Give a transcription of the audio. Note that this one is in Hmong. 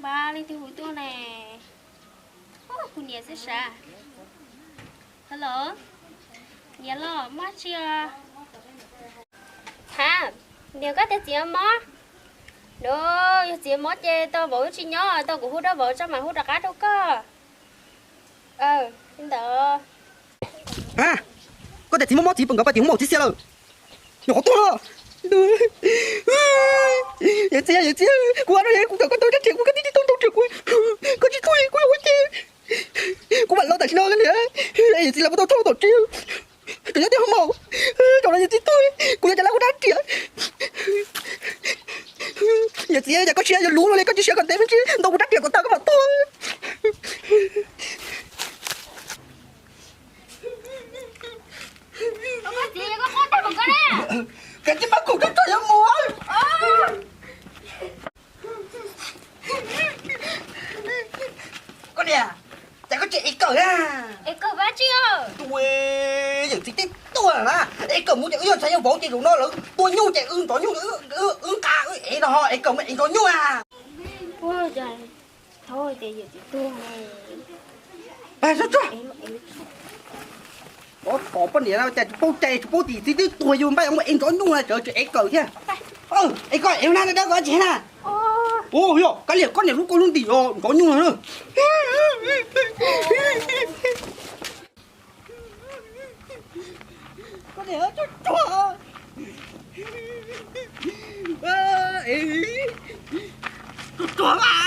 Leej twg hu tuaj ne? Kuv niam xwb sav. Hello, niam los mob tsi os? Ha, niam koj tias txiv mob? No, yog txiv mob ces tau vauv tsis nyob, tau kuv hu rau vauv tso mam hu rov qab rau koj. Li ntawd. Ha, koj tias txiv mob mob txiv pw nkawd pais tim hoob maum txiv xiab lawm. Nyuam qhuav tuaj los. Yawm txiv, yawm txiv, kuv no kuv cov koj tau rab riam kuv koj tib tib tau tau riam kuv. Koj tsis tuaj kuv yuav ua cas? Kuv mam los tam sim no niam. Yawm txiv los kuv tau thauj tom tsev. Cov nyob tim hoob maum, cov no yawm txiv tuaj, kuv yuav cov lawv ua rab riam. Yawm txiv, yog koj siab yuav luv no li koj tsis siab kom ntev me ntsis ntaus kuv rab riam kom tag koj mam tuaj. Koj tsis mam kum koj tso yuav mus. Koj niam, cas koj tsis ev kawm na? Ev kawm ua tsi? Tus yawm txiv twb tuaj na, ev kawm mus ces wb yog ntxhais yog vauv ces zaum no lawv tua nyuj ces wb ntxov nyuj, wb nqa wb ev no, ev kawm mus ev ntxov nyuj a. Pov poj niam no cas tsis paub cai tsis paub tim txiv twb tuag yus npaj mus ev ntxov nyuj na, tseem tsis ev kawm thiab. Es koj ev na, dawb dawb koj tsis na. Ua yog kav liam koj niam lub koj lub ntim os ntxov nyuj na. Koj niam tsuag tsuag. Tsuag tsuag mas.